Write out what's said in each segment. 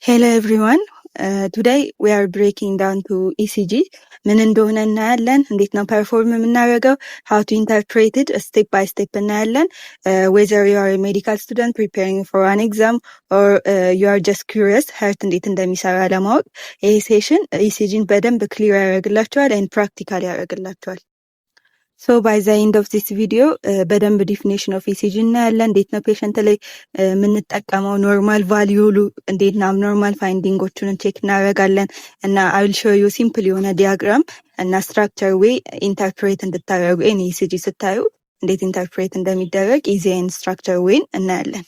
Hello everyone, today we are breaking down to ECG። ምን እንደሆነ እናያለን። እንዴት ነው perform የምናደርገው፣ how to interpret it step by step እናያለን። Whether you are medical student preparing for an exam or you are just curious heart እንዴት እንደሚሰራ ለማወቅ፣ ይሄ session ECG ን በደንብ clear ያደርግላችኋል and practical ያደርግላችኋል። So by the end of this video በደንብ definition of ECG እናያለን። እንዴት ነው patient ላይ የምንጠቀመው፣ normal value እንዴት ነው፣ abnormal finding ኦቹን check እናደርጋለን እና I'll show you simple የሆነ diagram እና structure way interpret እንድታደርጉ፣ any ECG ስታዩ እንዴት interpret እንደሚደረግ easy and structure way ን እናያለን።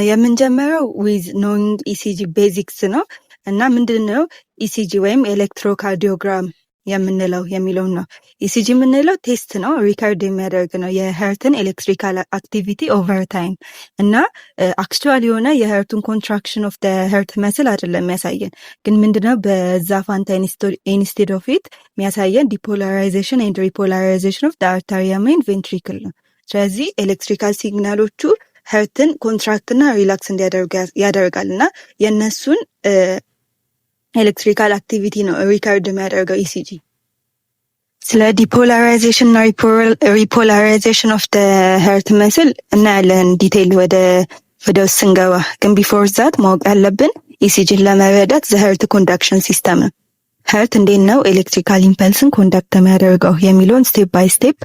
የምንጀምረው with knowing ECG basics ነው እና ምንድን ነው ECG ወይም electrocardiogram የምንለው የሚለውን ነው። ECG የምንለው test ነው፣ record የሚያደርግ ነው የ heart ን electrical activity over time እና actual የሆነ የ heart ኡን contraction of heart muscle አይደለም የሚያሳየን፣ ግን ምንድነው በዛ ፋንታ instead of it የሚያሳየን depolarization and repolarization of atrium and ventricle ነው። ስለዚህ electrical signal ኦቹ heart ን contract እና relax እንዲያደርጉ ያደርጋል እና የእነሱን electrical activity ነው record የሚያደርገው ECG። ስለ depolarization እና repolarization of heart muscle እናያለን detail ወደ ውስጥ ስንገባ። ግን before that ማወቅ ያለብን ECG ን ለመረዳት the heart conduction system ነው። Heart እንዴት ነው electrical impulse ን conduct የሚያደርገው የሚለውን step by step